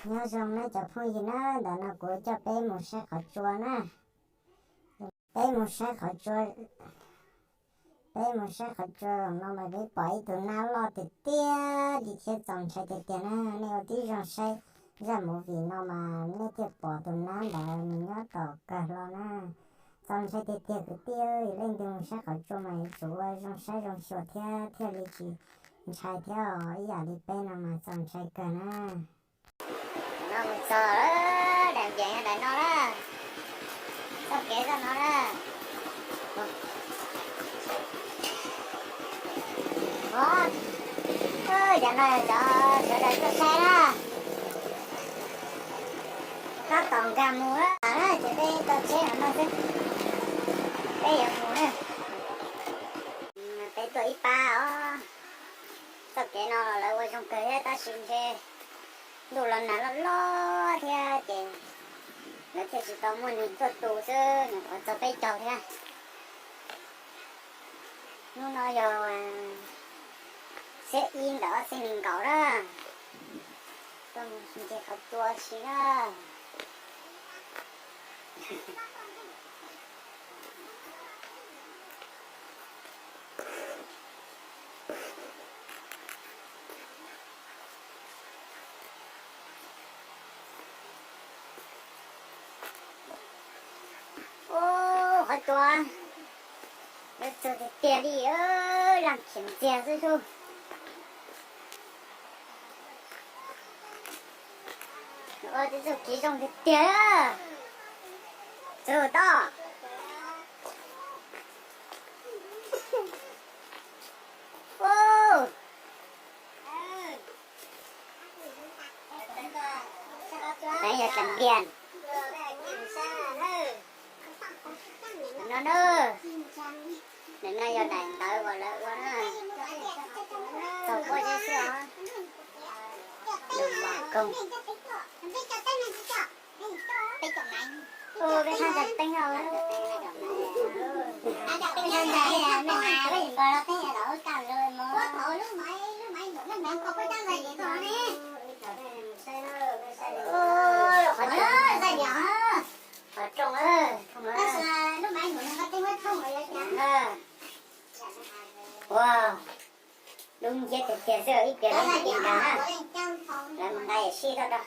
Nyob zoo nawb cov phooj ywg na, ntawm no kuv coj peb mus saib qhov tsua na. Peb mus saib qhov tsua, peb mus saib qhov tsua no mas peb pom ib tug nab loj tiag tiag li thiab txaus ntshai tiag tiag na. Nej ua tib zoo saib zaj movie no mas nej thiaj pom tus nab ntawd nws nyob tom kawg hlo na. Txaus ntshai tiag tiag kwv tij, leej twg mus saib qhov tsua mas yuav tsum ua zoo saib zoo xyuas thiab thiaj li tsis ntshai thiab os. Ib yam li peb no mas txaus ntshai kawg na. No mus txog, daim npias yog daim no na, txoj kev zaj no na. Cov no yog cov sawv daws tuaj saib na, tab tom nkag mus na, ces peb tau tsheb no xwb, peb yuav mus na. Peb tuaj ib pab os. Txoj kev no los lawv ua zoo kawg thiab tab sis ntshe ntuj los nag loj loj thiab ces lawv thiaj tsis tau muaj neeg tuaj tu xwb, nyuam qhuav txog peb caug thiab. Hnub no yog xiab ib ntawm ob txhiab nees nkaum na. Tuaj mus ncig qhov tsua si na. Ub, qhov tsua yuav txog tiag tiag li, leej khiav ntxiag xwb xwb. Ua tib txoj kev zoo tiag tiag, txog tod. Ub, yog tas npias no na. Nim no yog daim ntawv uas lawv ua na, txog pob zeb xwb os. Lus mos koog. Peb haj tsa teeb no, peb haj tsa teeb no. Qhov rooj, qhov rooj. Ua, dub nciab tiag tiag xwb, ib pliag lawv mam li nkag na. Lawv mus nqa yawm sij rau rau.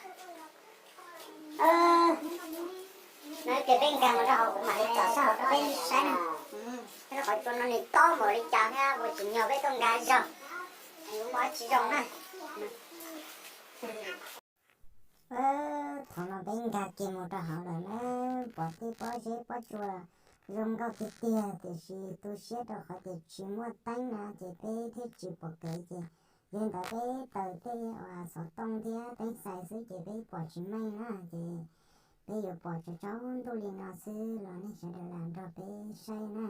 No ib pliag peb nkag mus rau hauv kuv mam li tsom sab hauv rau peb saib na. Rau qhov tsua no nws tob npaum li cas thiab ua tsis nyog peb tuaj nkag zog, yuav muaj dab tsi zoo na. Thaum no peb nkag kiag mus rau hauv lawm na, pom tej pob zeb pob tsua zoo nkauj tiag tiag tiam sis tu siab rau qhov tias tsis muaj teeb na ces peb thiaj tsis pom kev ces yog li ntawd peb taws tej uas xov tooj thiab teeb xais xwb ces peb pom tsis meej na ces peb yuav pom tsaus tsaus ntuj li no xwb los nej sawv daws lam nrog peb saib na.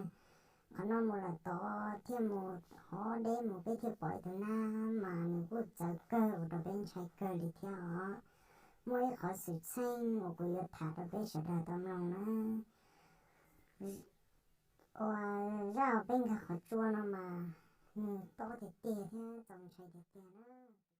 Qhov no mus lawm tod thiaj mus hov deb mus peb thiaj pom ib tug nab mas nws kuj txawv kawg ua rau peb ntshai kawg li thiab os. Muaj ib qhov xwm txheej uas kuv yuav tham rau peb sawv daws tau mloog na. Uas zaj uas peb nkag qhov tsua no mas nws tob tiag tiag thiab txaus ntshai tiag tiag na.